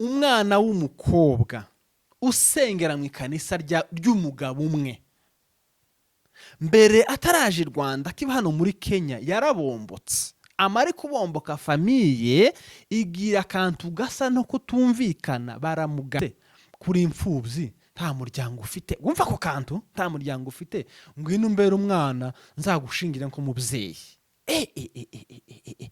Umwana w'umukobwa usengera mu ikanisa ry'umugabo umwe, mbere ataraje i Rwanda, akiba hano muri Kenya, yarabombotse. Amare kubomboka, famille igira akantu gasa no kutumvikana, baramuga kuri imfubyi, nta muryango ufite. Wumva ako kantu, nta muryango ufite, ngwino umbere umwana, nzagushingira nk'umubyeyi. E, e, e, e, e, e, e.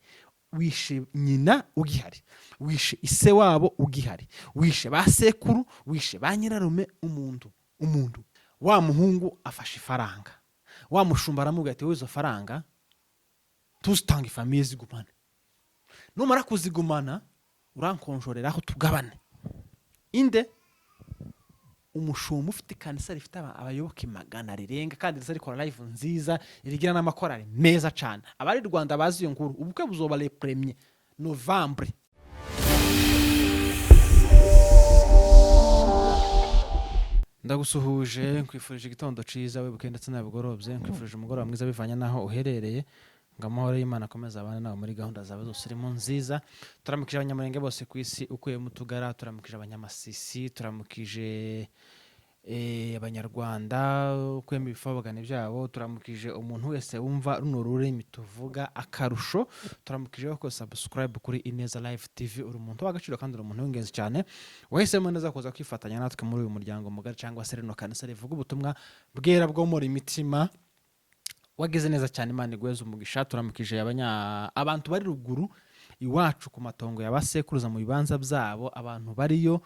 Wishe nyina ugihari, wishe ise wabo ugihari, wishe ba sekuru, wishe ba nyirarume. Umuntu wa muhungu afashe ifaranga, wa mushumba aramubwira ati: "Wowe, izo faranga tuzitange, famille zigumane. Numara kuzigumana, urankonjoreraho tugabane." Inde? Umushumba ufite ikanisa rifite abayoboke 100 rirenga, kandi riza rikora live nziza, rigira n'amakorali meza cyane. Abari Rwanda bazi iyo nkuru. Ubukwe buzoba le premier novembre. Ndagusuhuje, nkwifurije igitondo cyiza, wibuke ndetse nabigorobye, nkwifurije umugoroba mwiza bivanye n'aho uherereye, ngo amahoro y'Imana akomeze abane nawe muri gahunda zawe zose urimo nziza. Turamukije Abanyamurenge bose ku isi ukuyemo utugara, turamukije Abanyamasisi, turamukije Abanyarwanda ukuyemo ibifobagane byabo, turamukije umuntu wese wumva runo rurimi tuvuga. Akarusho, turamukije ko subscribe kuri Ineza Live TV. Uri umuntu w'agaciro kandi uri umuntu w'ingenzi cyane, wahisemo neza kuza kwifatanya natwe muri uyu muryango mugari cyangwa se rino kanisa rivuga ubutumwa bwera bwo muri imitima. Wagize neza cyane, Imana iguheze umugisha. Turamukije abantu bari ruguru iwacu ku matongo ya basekuruza, mu bibanza byabo, abantu bariyo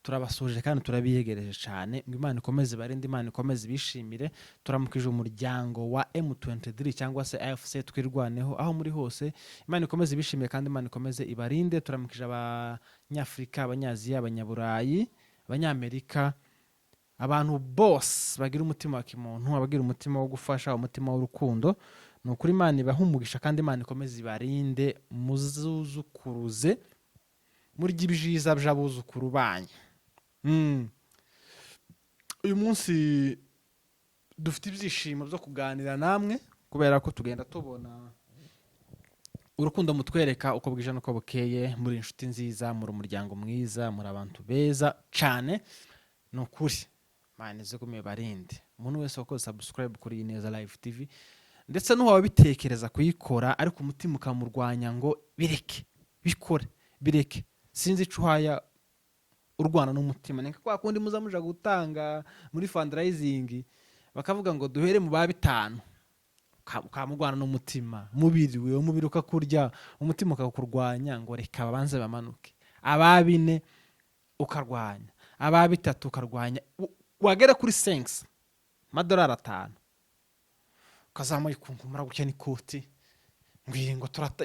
turabasuje kandi turabiyegereje cyane, ngo Imana ikomeze ibarinde, Imana ikomeze ibishimire. Turamukije umuryango wa M23 cyangwa se AFC Twirwaneho, aho muri hose Imana ikomeze ibishimire kandi Imana ikomeze ibarinde. Turamukije Abanyafurika, Abanyaziya, Abanyaburayi, Abanyamerika, abantu bose bagira umutima wa kimuntu, abagira umutima wo gufasha, umutima w'urukundo. Ni ukuri, Imana ibahe umugisha kandi Imana ikomeze ibarinde, muzuzukuruze, murye ibyiza by'abuzukuru banyu. Uyu munsi dufite ibyishimo byo kuganira namwe, kubera ko tugenda tubona urukundo mutwereka uko bwije n'uko bukeye. Muri inshuti nziza, muri umuryango mwiza, muri abantu beza cyane. Ni ukuri, Imana izigume barinde. Umuntu wese wakoze subscribe kuri iyi Neza Live TV, ndetse n'uwawe bitekereza kuyikora ariko umutima ukamurwanya ngo bireke, bikore, bireke, sinzi ico uhaya urwana n'umutima. Ni nka kwa kundi muza muja gutanga muri fundraising, bakavuga ngo duhere mu ba 5, ukamurwana n'umutima, mubiri we, umubiri ukakurya, umutima ukakurwanya ngo reka babanze bamanuke. Aba 4 ukarwanya, aba 3 ukarwanya, wagera kuri 5, amadolari 5, ukazamuye ikunkumura gutya n'ikoti ngo turata.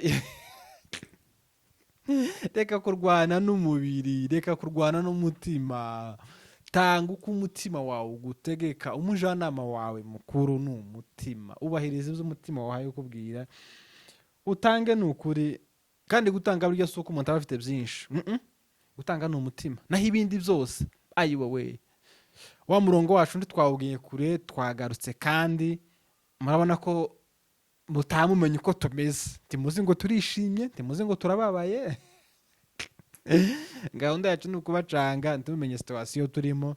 Reka kurwana n'umubiri, reka kurwana n'umutima, tanga uko umutima wawe ugutegeka. Umujyanama wawe mukuru ni umutima. Ubahiriza ibyo umutima wawe ukubwira, utange. Ni ukuri, kandi gutanga burya si uko umuntu aba afite byinshi. Gutanga ni umutima, naho ibindi byose, ayi wowe, wa murongo wacu ntitwawubwiye kure, twagarutse kandi murabona ko mutamumenya uko tumeze. Ntimuzi ngo turishimye, ntimuzi ngo turababaye. Gahunda yacu ni ukubacanga, ntitumenye situation turimo,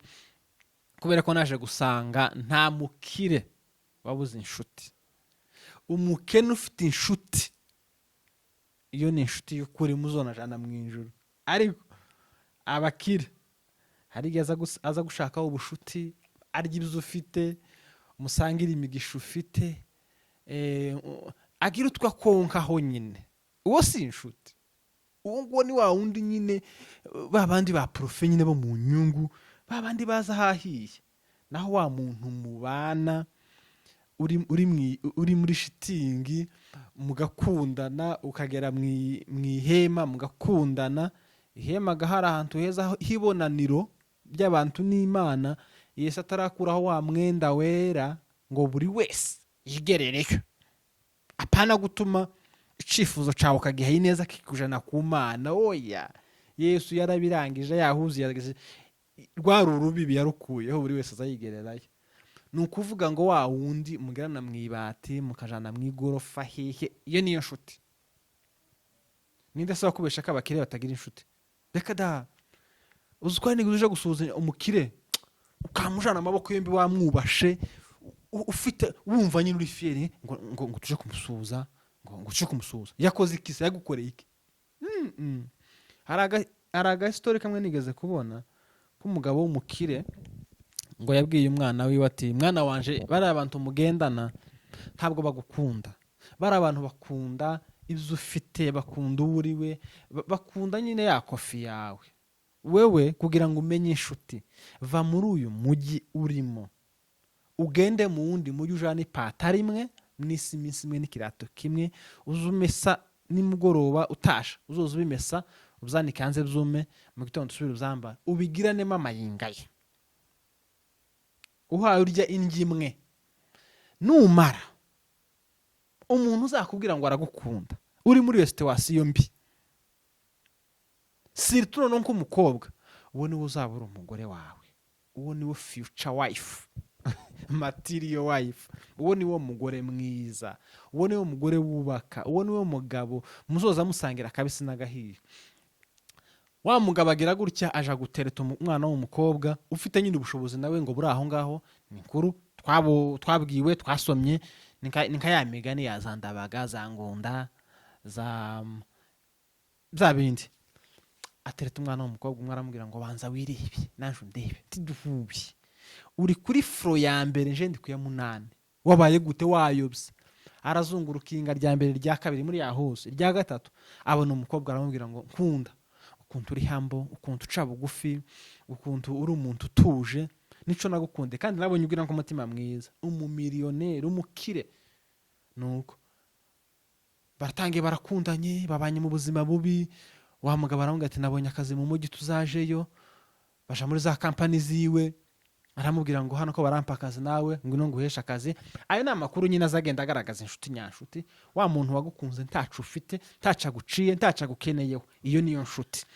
kubera ko naje gusanga nta mukire wabuze inshuti. Umukene ufite inshuti, iyo ni inshuti y'ukuri, muzonajana mu ijuru. Ariko abakire hari igihe aza gushakaho ubushuti, arya ibyo ufite, umusangira imigisha ufite, agira utwo akonkaho nyine. Uwo si inshuti, uwo nguwo ni wa wundi nyine, ba bandi ba profit nyine bo mu nyungu, ba bandi baza ahahiye. Naho wa muntu mubana uri muri shitingi, mugakundana, ukagera mu ihema mugakundana, ihema hari ahantu heza h'ibonaniro ry'abantu n'Imana, Yesu atarakuraho wa mwenda wera ngo buri wese yigerereyo. Apana gutuma icyifuzo cyawe ukagiha ineza kikujana ku Mana. Oya, Yesu yarabirangije, yahuzuye, rwari urubibi yarukuyeho, buri wese azayigererayo. Ni ukuvuga ngo wa wundi mugerana mu ibati, mukajana mu igorofa hehe, iyo niyo nshuti. Ninde se wakubesha ko abakire batagira inshuti? Reka da. Uzi ko hari n'igihe uje gusuhuza umukire, ukamujana amaboko yombi, wamwubashe, ufite wumva nyine uri fier, ngo tuje kumusuhuza, ngo tuje kumusuhuza. Yakoze iki se? Yagukoreye iki? Hari agasitori kamwe nigeze kubona k'umugabo w'umukire, ngo yabwiye umwana wiwe ati: "Mwana wanje, bariya abantu mugendana ntabwo bagukunda. Bariya abantu bakunda ibyo ufite, bakunda uwo uri we, bakunda nyine ya kofi yawe. Wewe kugira ngo umenye inshuti, va muri uyu mujyi urimo ugende mu wundi mujyi, ujane ipataro imwe n'isi iminsi imwe n'ikirato kimwe, uze umesa nimugoroba utasha, uzoza ubimesa ubyanike hanze byume, mu gitondo usubire uzambara, ubigiranemo amayingaye, uhaye urya indyo imwe. Numara umuntu uzakubwira ngo aragukunda uri muri iyo situation mbi, surtout noneho nk'umukobwa, uwo niwe uzaba uri umugore wawe, uwo niwe future wife material wife, uwo niwo mugore mwiza, uwo niwo mugore wubaka, uwo niwo mugabo muzoza musangira akabisi n'agahiye." Wa mugabo agira gutya, aja gutereta umwana w'umukobwa ufite nyine ubushobozi nawe, ngo buri aho ngaho. Ni inkuru twabwiwe, twasomye, ni nka ya migani ya za Ndabaga, za Ngunda, za bya bindi. Atereta umwana w'umukobwa umwe, aramubwira ngo: "Banza wirebe naje undebe, tiduhuye, uri kuri floor ya mbere, nje ndi ku ya munani, wabaye gute? Wayobye?" Arazunguruka inga rya mbere, rya kabiri muri ya hose, irya gatatu, abona umukobwa, aramubwira ngo: "Nkunda ukuntu uri humble, ukuntu uca bugufi, ukuntu uri umuntu utuje, nico nagukunde, kandi nabonye ugira nk'umutima mwiza." Umumiliyoneri, umukire. Nuko baratangiye, barakundanye, babanye mu buzima bubi. Wa mugabo aramubwira ati: "Nabonye akazi mu mujyi, tuzajeyo." Baja muri za kampani ziwe, aramubwira ngo: "Hano ko barampa akazi, nawe ngwino nguheshe akazi." Ayo ni amakuru nyine azagenda agaragaza inshuti nyanshuti, wa muntu wagukunze ntacu ufite, ntacu aguciye, ntacu agukeneyeho. Iyo niyo nshuti.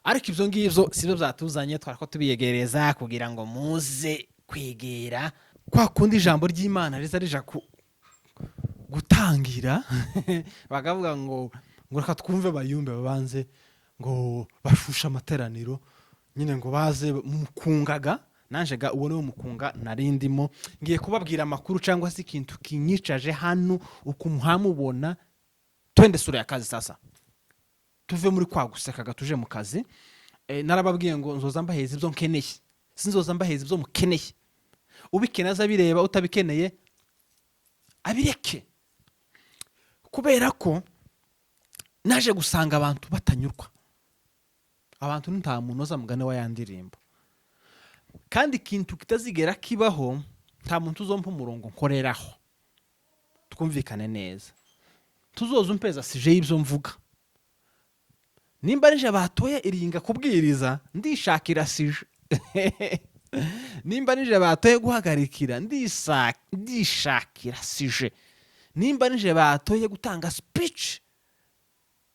Ariko ibyo ngibyo si byo byatuzanye, twari ko tubiyegereza kugira ngo muze kwegera kwa kundi ijambo ry'Imana riza rija gutangira, bakavuga ngo reka twumve bayumbe, babanze ngo bashushe amateraniro nyine, ngo baze mukungaga. Nanje ga uwo niwo mukunga nari ndimo. Ngiye kubabwira amakuru cyangwa se ikintu kinyicaje hano uku muhamubona. Twende sura ya kazi sasa, tuve muri kwa gusekaga tuje mu kazi. Narababwiye ngo nzoza mbaheza ibyo nkeneye, sinzoza mbaheza ibyo mukeneye. Ubikeneye aza abireba, utabikeneye abireke, kubera ko naje gusanga abantu batanyurwa. Abantu nta muntu uza mugani wa ya ndirimbo, kandi ikintu kitazigera kibaho, nta muntu uzompa umurongo nkoreraho. Twumvikane neza, tuzoza umpeza sujet y'ibyo mvuga. Nimba ari je batoye iringa kubwiriza, ndishakira sujet. Nimba ari je batoye guhagarikira, ndishakira sujet. Nimba ari je batoye gutanga speech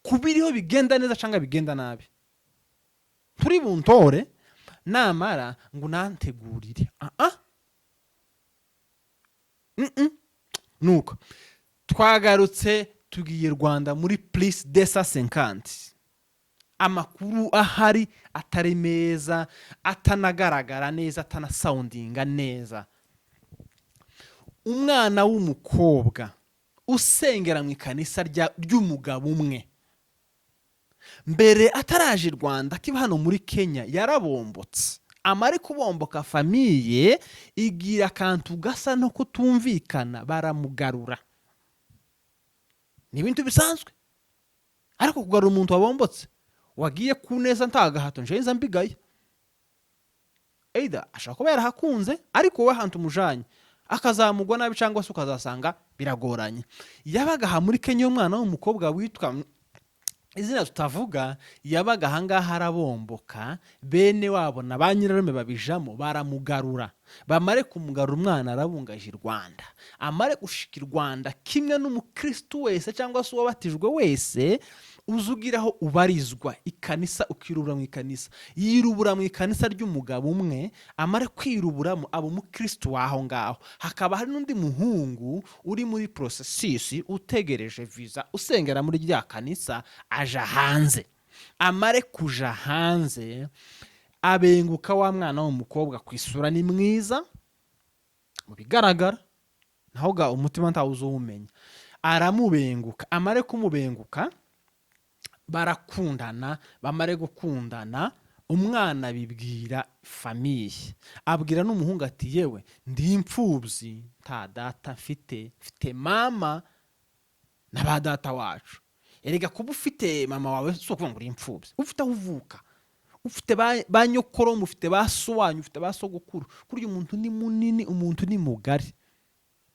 ku biriho bigenda neza cyangwa bigenda nabi, turi buntore namara ngo unantegurire. Ah ah. Nuko twagarutse, tugiye Rwanda muri plus 250. Amakuru ahari atari meza, atanagaragara neza, atanasoundinga neza. Umwana w'umukobwa usengera mu ikanisa ry'umugabo umwe, mbere ataraje i Rwanda, akiba hano muri Kenya, yarabombotse. Amare kubomboka, famille igira akantu gasa no kutumvikana, baramugarura. Ni ibintu bisanzwe, ariko kugarura umuntu wabombotse wagiye ku neza nta gahato, nje nza mbigaye. Either ashobora kuba yarahakunze, ariko wowe ahantu umujanye akazamugwa nabi, cyangwa se ukazasanga biragoranye. Yabaga aha muri Kenya, umwana w'umukobwa witwa izina tutavuga, yabaga ahangaha, arabomboka, bene wabo na ba nyirarume babijamo, baramugarura. Bamare kumugarura, umwana arabungaje i Rwanda. Amare gushika i Rwanda, kimwe n'umukristu wese cyangwa se uwabatijwe wese, uza ugira aho ubarizwa, ikanisa, ukirubura mu ikanisa. Yirubura mu ikanisa ry'umugabo umwe. Amare kwiruburamo, aba umukristu w'aho ngaho. Hakaba hari n'undi muhungu uri muri processus, utegereje visa, usengera muri rya kanisa, aja hanze. Amare kuja hanze, abenguka wa mwana w'umukobwa. Ku isura ni mwiza mu bigaragara, naho ga umutima ntawe uzowumenya. Aramubenguka, amare kumubenguka barakundana. Bamare gukundana, umwana abibwira famille, abwira n'umuhungu ati: "Yewe, ndi imfubyi, nta data mfite, mfite mama na ba data wacu." Erega kuba ufite mama wawe si ukuvuga ngo uri imfubyi. Ufite aho uvuka, ufite ba nyokoromu, ufite ba so wanyu, ufite ba sogokuru. Kurya umuntu ni munini, umuntu ni mugari,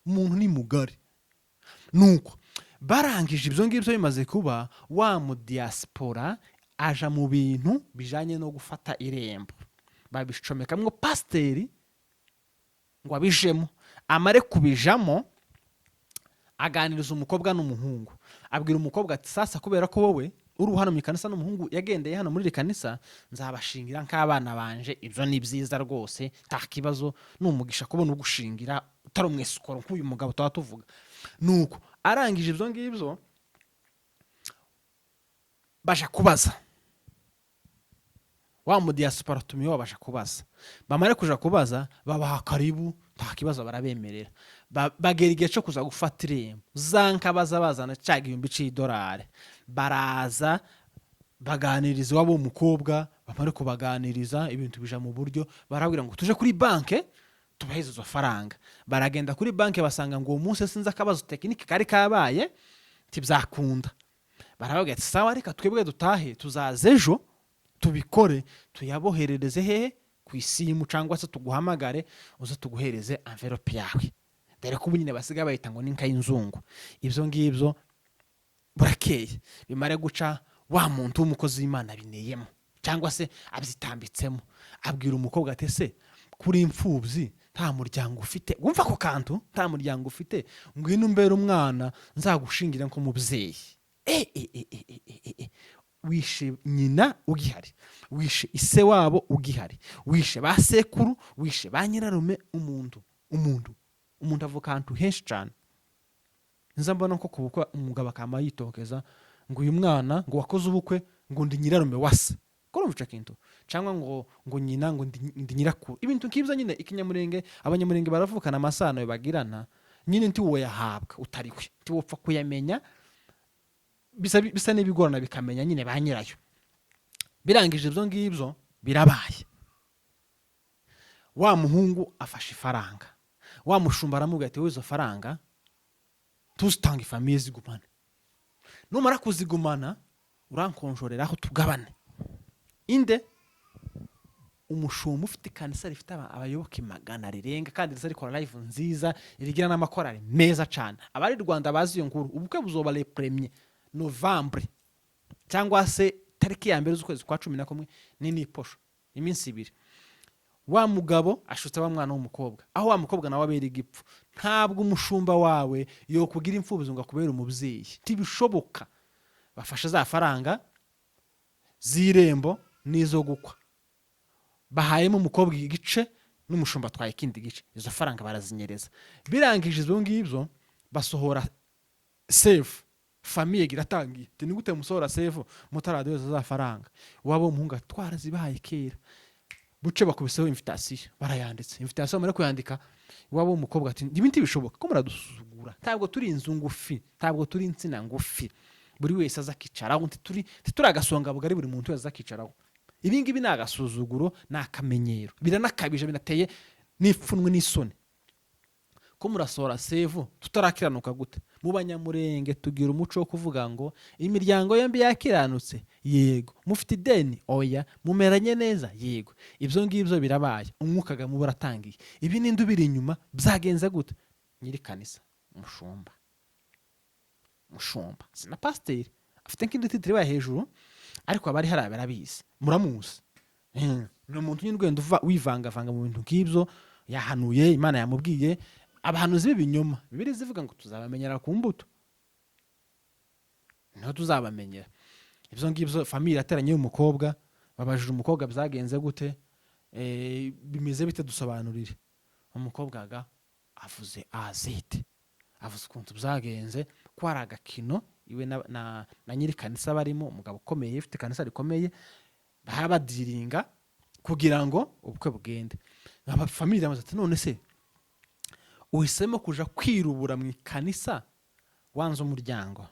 umuntu ni mugari. Nuko barangije ibyo ngibyo, bimaze kuba, wa mu diaspora aja mu bintu bijanye no gufata irembo, babicomekamwo pasiteri ngo abijemo. Amare kubijamo, aganiriza umukobwa n'umuhungu, abwira umukobwa ati: "Sasa kubera ko wowe uri hano mu ikanisa n'umuhungu yagendeye hano muri iri kanisa, nzabashingira nk'abana banje." Ibyo ni byiza rwose, nta kibazo, ni umugisha kubona ugushingira utari umwesikoro nk'uyu mugabo tuba tuvuga. Nuko arangije ibyo ngibyo, baja kubaza wa mu diaspora atumiwe, babasha kubaza. Bamare kuja kubaza, babaha karibu, nta kibazo, barabemerera. Bagera igihe cyo kuza gufata irembo, za nka baza bazana cya 1000 c'idolari. Baraza baganiriza iwabo w'umukobwa. Bamare kubaganiriza, ibintu bija mu buryo, barabwira ngo tuje kuri banke tubaheze izo faranga. Baragenda kuri banke, basanga ngo uwo munsi sinzi akabazo technique kari kabaye, ntibyakunda. Barababwira ati: "Sawa, reka twebwe dutahe, tuzaza ejo tubikore, tuyaboherereze hehe? Ku isimu, cyangwa se tuguhamagare uze tuguhereze enveloppe yawe." Dore ko ubu nyine basigaye bayita ngo ni inka y'inzungu. Ibyo ngibyo burakeye, bimare guca, wa muntu w'umukozi w'Imana abineyemo cyangwa se abyitambitsemo, abwira umukobwa ati: "Ese kuri imfubyi, nta muryango ufite?" Wumva ako kantu, nta muryango ufite, ngwino umbere umwana, nzagushingira nk'umubyeyi. E, e, e, e, e, e, e. Wishe nyina ugihari, wishe ise wabo ugihari, wishe ba sekuru, wishe ba nyirarume. Umuntu avuka ahantu henshi cyane. Nza mbona ko ku bukwe umugabo akama yitokeza ngo uyu mwana ngo wakoze ubukwe, ngo ndi nyirarume wase, ko urumva ico kintu, cyangwa ngo nyina, ngo ndi nyirakuru, ibintu nk'ibyo nyine. Ikinyamurenge, Abanyamurenge baravukana, amasano bagirana nyine ntiwoyahabwa utariwe, ntiwopfa kuyamenya, bisa n'ibigorana bikamenya nyine ba nyirayo. Birangije ibyo ngibyo birabaye, wa muhungu afashe ifaranga, wa mushumba aramubwira ati: "Wowe izo faranga tuzitange, famille zigumane, numara kuzigumana urankonjoreraho tugabane." Inde? Umushumba ufite ikanisa rifite abayoboke magana rirenga, kandi riza rikora live nziza, rigira n'amakorali meza cyane. Abari Rwanda bazi iyo nkuru. Ubukwe buzoba le premier novembre, cyangwa se tariki ya 1 z'ukwezi kwa 11, ni n'iposho iminsi 2. Wa mugabo ashutse wa mwana w'umukobwa, aho wa mukobwa nawe abera igipfu. Ntabwo umushumba wawe yokugira imfubyi ngo akubere umubyeyi, ntibishoboka. Bafashe za faranga z'irembo n'izo gukwa, bahayemo umukobwa igice n'umushumba atwaye ikindi gice, izo faranga barazinyereza. Birangije ibyo ngibyo, basohora save, famille iratangiye ati: "Ni gute musohora save mutaraduhereza za faranga?" Waba umuhungu ati: "Twarazibahaye kera." Buce bakubiseho invitation, barayanditse invitation. Bamara kuyandika, iwabo w'umukobwa ati: "Ibi ntibishoboka ko muradusuzugura, ntabwo turi inzu ngufi, ntabwo turi insina ngufi buri wese aza akicaraho, ntituri agasonga bugari buri muntu wese aza akicaraho. Ibi ngibi ni agasuzuguro, ni akamenyero, biranakabije, binateye n'ipfunwe n'isoni ko murasohora save tutarakiranuka." Gute? Mu Banyamurenge tugira umuco wo kuvuga ngo imiryango yombi yakiranutse? Yego. Mufite ideni? Oya. Mumeranye neza? Yego. Ibyo ngibyo birabaye, umwuka mubi uratangiye. Ibi ninde ubiri inyuma? Byagenze gute? Nyiri kanisa, umushumba, umushumba si na pasiteri, afite nk'indi titre ibaye hejuru, ariko abari hariya barabizi, muramuzi. Ni umuntu nyine ugenda wivangavanga mu bintu nk'ibyo. Yahanuye, Imana yamubwiye. Abahanuzi b'ibinyoma, Bibiliya zivuga ngo tuzabamenyera ku mbuto, niho tuzabamenyera. Ibyo ngibyo, famille irateranye y'umukobwa, babajije umukobwa: "Byagenze gute? Bimeze bite? Dusobanurire." Umukobwa aga avuze azete, avuze ukuntu byagenze. Ko hari agakino iwe na nyiri kanisa barimo, umugabo ukomeye ufite kanisa rikomeye, baba badiringa kugira ngo ubukwe bugende. Abafamille bamaze ati: "None se uhisemo kuja kwirubura mu ikanisa, wanze umuryango?"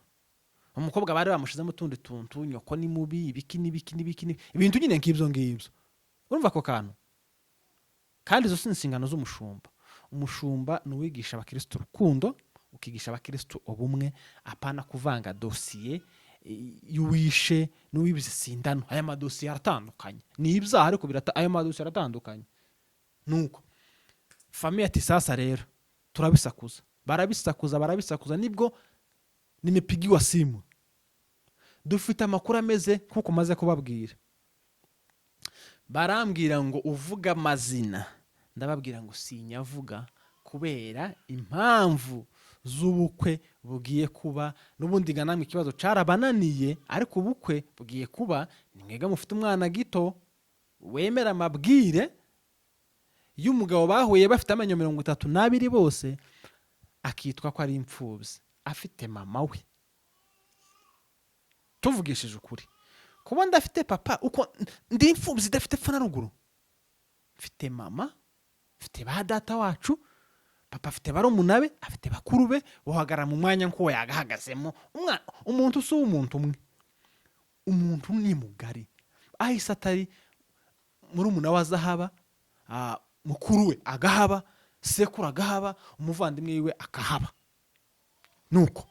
Umukobwa bari bamushizemo utundi tuntu: nyoko ni mubi, ibiki n'ibiki n'ibiki ibintu nyine nk'ibyo ngibyo. Urumva ako kantu? Kandi izo si inshingano z'umushumba. Umushumba ni uwigisha abakirisitu urukundo, ukigisha abakirisitu ubumwe, apana kuvanga dosiye y'uwishe n'uwibize sindano. Aya madosiye aratandukanye, ni ibyaha, ariko aya madosiye aratandukanye. Nuko famille ati: "Sasa rero turabisakuza." Barabisakuza, barabisakuza. Nibwo nimepigiwa simu: "Dufite amakuru ameze nk'uko maze kubabwira." Barambwira ngo: "Uvuga amazina." Ndababwira ngo sinyavuga kubera impamvu z'ubukwe bugiye kuba. N'ubundi nga namwe ikibazo carabananiye, ariko ubukwe bugiye kuba. Ni mwebwe mufite umwana gito wemera amabwire y'umugabo bahuye bafite amenyo 32 bose, akitwa ko ari imfubyi, afite mama we. Tuvugishije ukuri, kuba ndafite papa, uko ndi imfubyi idafite epfo na ruguru, mfite mama, mfite ba data wacu, papa afite barumuna be, afite bakuru be, uhagarara mu mwanya nk'uwo yagahagazemo. Umuntu si uw'umuntu umwe, umuntu ni mugari. Ahise atari murumuna wa azahaba, mukuru we agahaba, sekuru agahaba, umuvandimwe wiwe akahaba. Nuko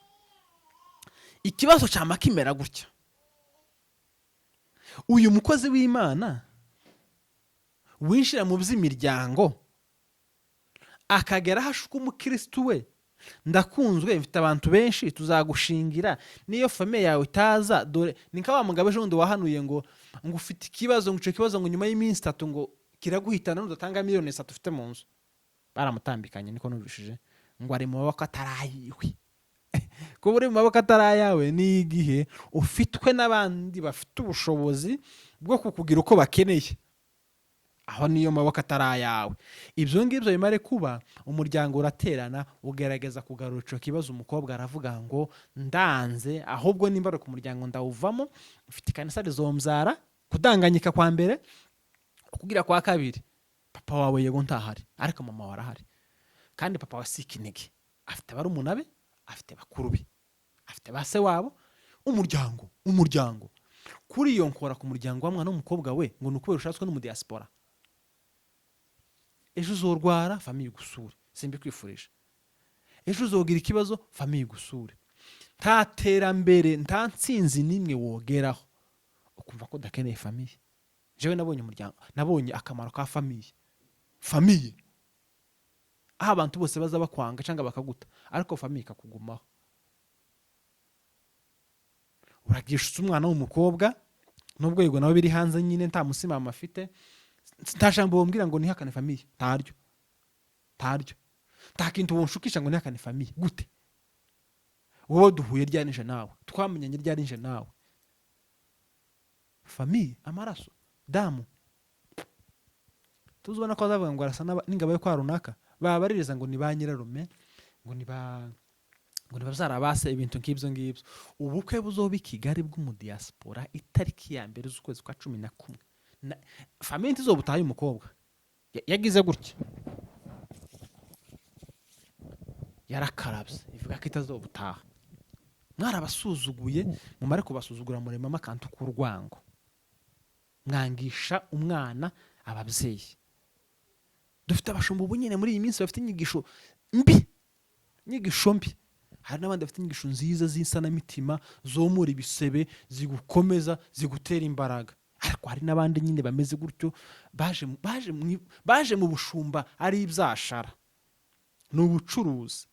ikibazo cyama kimera gutya: uyu mukozi w'Imana winjira mu by'imiryango akagera aho ashuka umukirisitu we: "Ndakunzwe, mfite abantu benshi, tuzagushingira niyo famille yawe itaza." Dore ni nka wa mugabo ejo bundi wahanuye ngo ufite ikibazo, ngo icyo kibazo ngo nyuma y'iminsi 3 ngo kiraguhitana nudatanga miliyoni 3 ufite mu nzu. Baramutambikanye, niko numvishije, ngo ari mu maboko atarayiwe. Kuba uri mu maboko atari ayawe ni igihe ufitwe n'abandi bafite ubushobozi bwo kukugira uko bakeneye. Aho niyo maboko atari ayawe. Ibyo ngibyo bimare kuba, umuryango uraterana, ugerageza kugarura icyo kibazo. Umukobwa aravuga ngo: "Ndanze, ahubwo nimba ari ku muryango ndawuvamo, ufite ikanisa rizombyara." Kudanganyika kwa mbere. Kugira kwa kabiri: papa wawe yego ntahari, ariko mama wawe arahari, kandi papa wa si ikinege, afite barumuna be, afite bakuru be, afite ba se wabo. Umuryango kuri iyo nkora ku muryango wa mwana w'umukobwa we, ngo ni ukubera ushatswe n'umudiyasipora. Ejo uzorwara, famille igusure, simbikwifurije. Ejo uzogira ikibazo, famille igusure. Nta terambere, nta ntsinzi n'imwe wogeraho ukumva ko udakeneye famille. Jewe nabonye umuryango, nabonye akamaro ka famille. Famille, aho abantu bose baza bakwanga cyangwa bakaguta, ariko famille ikakugumaho. Uragisha umwana w'umukobwa, nubwo yego nawe biri hanze nyine, nta musimamo afite, nta jambo wambwira ngo nihakane famille, ntaryo, ntaryo. Nta kintu wonshukisha ngo nihakane famille. Gute? Wowe duhuye ryanije nawe, twamenyanye ryanije nawe. Famille, amaraso, damu. Tuzubona ko bazavuga ngo arasa n'ingabo yo kwa runaka, babaririza ngo ni ba nyirarume, ngo ni babyara base, ibintu nk'ibyo ngibyo. Ubukwe buzoba i Kigali bw'umudiyasipora itariki ya 1 z'ukwezi kwa 11. Famille ntizobutaye. Umukobwa yagize gutya, yarakarabye, ivuga ko itazobutaha. Mwarabasuzuguye, mumare kubasuzugura muremamo akantu k'urwango, mwangisha umwana ababyeyi. Dufite abashumba ubu nyine muri iyi minsi bafite inyigisho mbi, inyigisho mbi. Hari n'abandi bafite inyigisho nziza z'insanamitima, zomora ibisebe, zigukomeza, zigutera imbaraga, ariko hari n'abandi nyine bameze gutyo, baje mu bushumba ari ibyashara, ni ubucuruzi.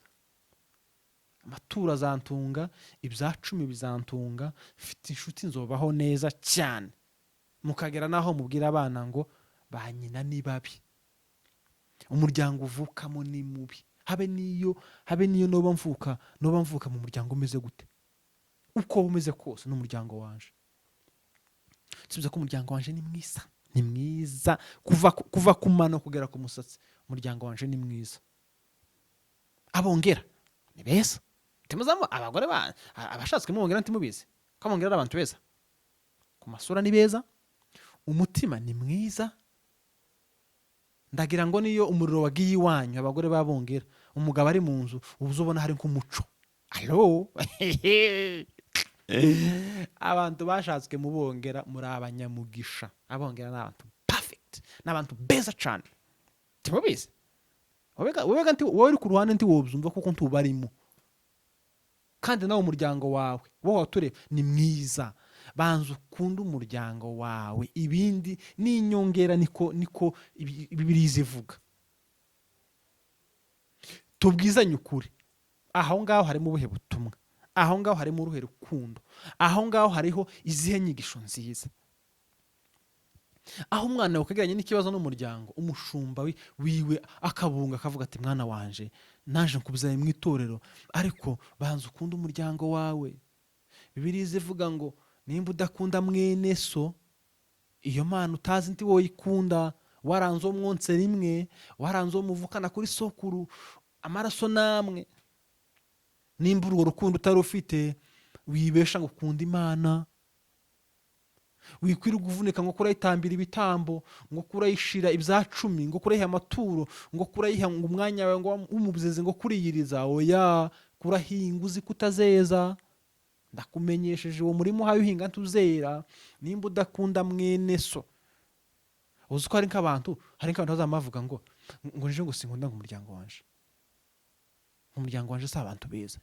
Amaturo azantunga, ibya cumi bizantunga, mfite inshuti, nzobaho neza cyane. Mukagera n'aho mubwira abana ngo ba nyina ni babi, umuryango uvukamo ni mubi. Habe n'iyo noba mvuka mu muryango umeze gute, uko umeze kose n'umuryango wanje. Nsubiza ko umuryango wanje ni mwiza, ni mwiza kuva ku mano kugera ku musatsi. Umuryango wanje ni mwiza, abongera ni beza. Timuzamo abagore ba abashatswe mubongera, ntimubizi ko abongera ari abantu beza ku masura? Ni beza, umutima ni mwiza. Ndagira ngo niyo umuriro wagiye iwanyu, abagore babongera, umugabo ari mu nzu, uba ubona hari nk'umuco. Alo, abantu bashatswe mubongera, muri abanyamugisha. Abongera ni abantu perfect, ni abantu beza cyane. Timubizi? Webega nti wowe uri ku ruhande ntiwobyumva kuko ntubarimo. Kandi nawe umuryango wawe wowe watureba ni mwiza. Banza ukunde umuryango wawe, ibindi ni inyongera. Niko Bibiliya ivuga. Tubwizanye ukuri, aho ngaho harimo ubuhe butumwa? Aho ngaho harimo uruhe rukundo? Aho ngaho hariho izihe nyigisho nziza? Aho umwana wakegeranye n'ikibazo n'umuryango, umushumba wiwe akabunga, akavuga ati: "Mwana wanje, naje nkubyaye mu itorero, ariko banza ukunde umuryango wawe." Bibiliya ivuga ngo nimba udakunda mwene so, iyo mana utazi nti wowe ikunda, waranze uwo mwonse rimwe, waranze uwo muvukana kuri sokuru, amaraso namwe, nimba urwo rukundo utari ufite, wibesha ngo ukunda Imana. Wikwiriye uvunika ngo kurayitambira ibitambo, ngo kurayishira ibya cumi, ngo kurayiha amaturo, ngo kurayiha ngo umwanya wawe ngo w'umubyizi, ngo kuriyiriza. Oya, kurahinga uzi ko utazeza. Ndakumenyesheje, uwo murima uhaye uhinga ntuzera nimba udakunda mwene so. Uzi ko hari nk'abantu bazaba bavuga ngo nje ngo sinkunda ngo umuryango wanje, umuryango wanje si abantu beza.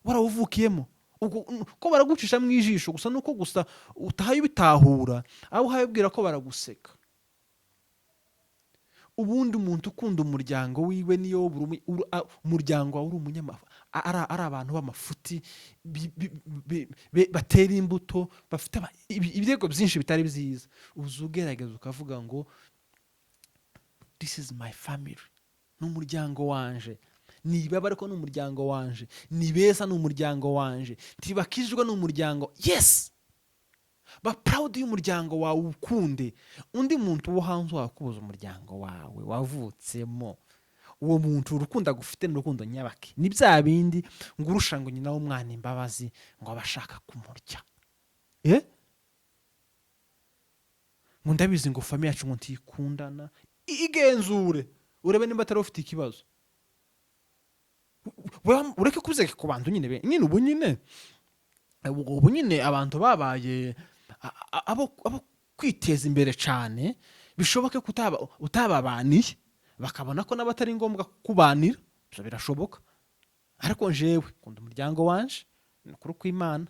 Warawuvukiyemo ubwo ko baragucisha mu ijisho gusa, nuko gusa utahaye ubitahura, abo uhaye ubwira ko baraguseka. Ubundi umuntu ukunda umuryango wiwe, niyo buri umuryango wawe uri ari abantu b'amafuti, batera imbuto, bafite ibirego byinshi bitari byiza, uza ugerageza ukavuga ngo "This is my family", ni umuryango wanje, ni ibaba ariko ni umuryango wanje, ni beza, ni umuryango wanje, ntibakijwe, ni umuryango. Yes, ba proud y'umuryango wawe, ukunde. Undi muntu wo hanze wakubuza umuryango wawe wavutsemo, uwo muntu urukundo agufite ni urukundo nyabake. Ni bya bindi ngo urusha ngo nyina w'umwana imbabazi ngo aba ashaka kumurya. Ngo ndabizi ngo famille yacu ngo ntikundana. Igenzure urebe nimba atari ufite ikibazo. Ureke kubizeka ku bantu nyine nyine ubu nyine abantu babaye abo kwiteza imbere cyane. Bishoboke ko utababaniye, bakabona ko nabo atari ngombwa kukubanira. Ibyo birashoboka. Ariko njewe nkunda umuryango wanje, ni ukuri kw'Imana.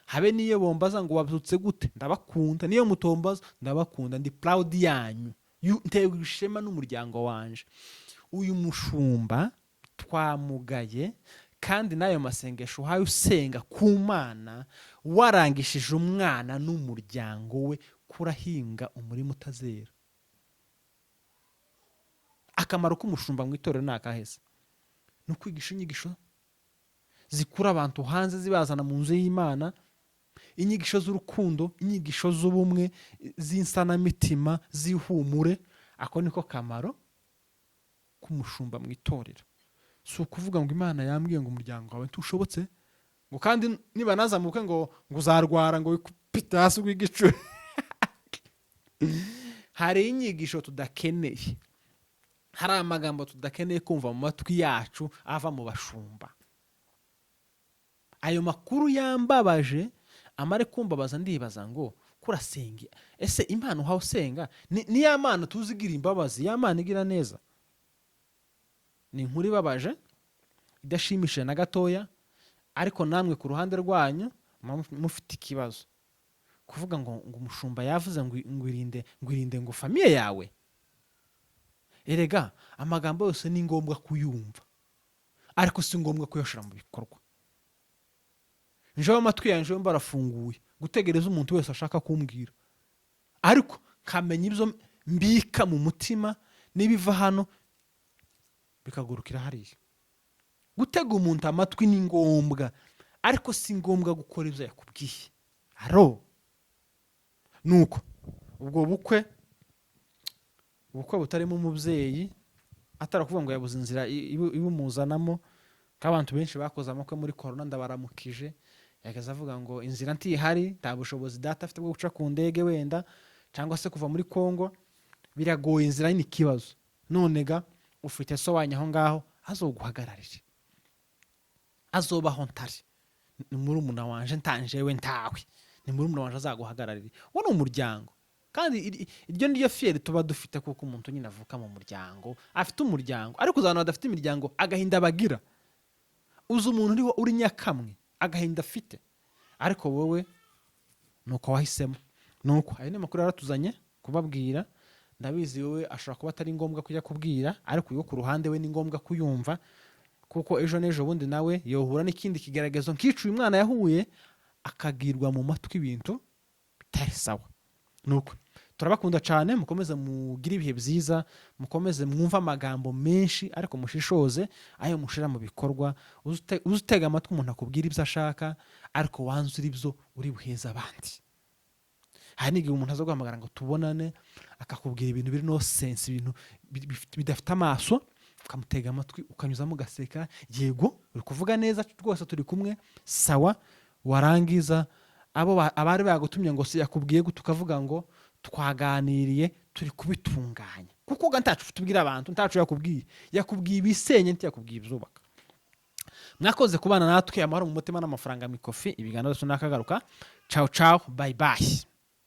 Habe niyo bombaza ngo wabyutse gute, ndabakunda. Niyo mutombaza, ndabakunda. Ndi proud yanyu. Ntewe ishema n'umuryango wanje. Uyu mushumba twamugaye, kandi n'ayo masengesho uhaye usenga ku Mana warangishije umwana n'umuryango we, kurahinga umurima utazera. Akamaro k'umushumba mu itorero ni akahese? Ni ukwigisha inyigisho zikura abantu hanze zibazana mu nzu y'Imana, inyigisho z'urukundo, inyigisho z'ubumwe, z'insanamitima, z'ihumure. Ako niko kamaro k'umushumba mu itorero. Si ukuvuga ngo Imana yambwiye ngo umuryango wawe ntushobotse, ngo kandi nibanazamuke ngo uzarwara, ngo wikubite hasi rw'igicu. Hari inyigisho tudakeneye, hari amagambo tudakeneye kumva mu matwi yacu ava mu bashumba. Ayo makuru yambabaje, amare kumbabaza ndibaza ngo kurasenga, ese Imana uhawe usenga ni ya Mana tuzi igira imbabazi, ya Mana igira neza? Ni inkuru ibabaje, idashimishije na gatoya. Ariko namwe ku ruhande rwanyu muba mufite ikibazo kuvuga ngo umushumba yavuze ngo irinde, ngo irinde, ngo famille yawe. Erega amagambo yose ni ngombwa kuyumva, ariko si ngombwa kuyashyira mu bikorwa. Njewe amatwi yanjye yombi arafunguye gutegereza umuntu wese ashaka kumbwira, ariko nkamenya ibyo mbika mu mutima n'ibiva hano bikagurukira hariya. Gutega umuntu amatwi ni ngombwa, ariko si ngombwa gukora ibyo yakubwiye. Aro nuko ubwo bukwe butarimo umubyeyi, atari ukuvuga ngo yabuze inzira ibumuzanamo. K'abantu benshi bakoze amakwe muri corona, ndabaramukije. Yagaze avuga ngo inzira ntihari, nta bushobozi data afite bwo guca ku ndege wenda, cyangwa se kuva muri Kongo biragoye, inzira ni ikibazo. None ga ufite so wanyu aho ngaho azoguhagararire, azobaho ntari, ni murumuna wanje, ntanjewe ntawe, ni murumuna wanje azaguhagararire. Uwo ni umuryango, kandi iryo ni ryo fierté tuba dufite, kuko umuntu nyine avuka mu muryango, afite umuryango. Ariko uzi abantu badafite imiryango, agahinda bagira? Uzi umuntu uriho uri nyakamwe, agahinda afite? Ariko wowe ni uko wahisemo. Ni uko ayo ni amakuru yaratuzanye kubabwira. Ndabizi wowe ashobora kuba atari ngombwa kujya kubwira, ariko uyu wo ku ruhande we ni ngombwa kuyumva, kuko ejo n'ejo bundi nawe yohura n'ikindi kigaragazo nk'ico uyu mwana yahuye, akagirwa mu matwi ibintu bitari sawa. Nuko turabakunda cyane, mukomeze mugire ibihe byiza, mukomeze mwumve amagambo menshi, ariko mushishoze ayo mushira mu bikorwa. Uze utega amatwi umuntu akubwira ibyo ashaka, ariko wanzure ibyo uri buheze abandi. Hari n'igihe umuntu aza guhamagara ngo tubonane, akakubwira ibintu biri no sense, ibintu bidafite amaso, ukamutega amatwi, ukanyuzamo ugaseka: "Yego, uri kuvuga neza rwose, turi kumwe, sawa." Warangiza abo abari bagutumye ngo si yakubwiye gute, ukavuga ngo twaganiriye, turi kubitunganya, kuko ga ntacu tubwira abantu, ntacu yakubwiye. Yakubwiye ibisenye, ntiyakubwiye ibyubaka. Mwakoze kubana natwe. Amahoro mu mutima n'amafaranga mu ikofi. Ibiganiro byose nakagaruka. Ciao ciao, bye bye.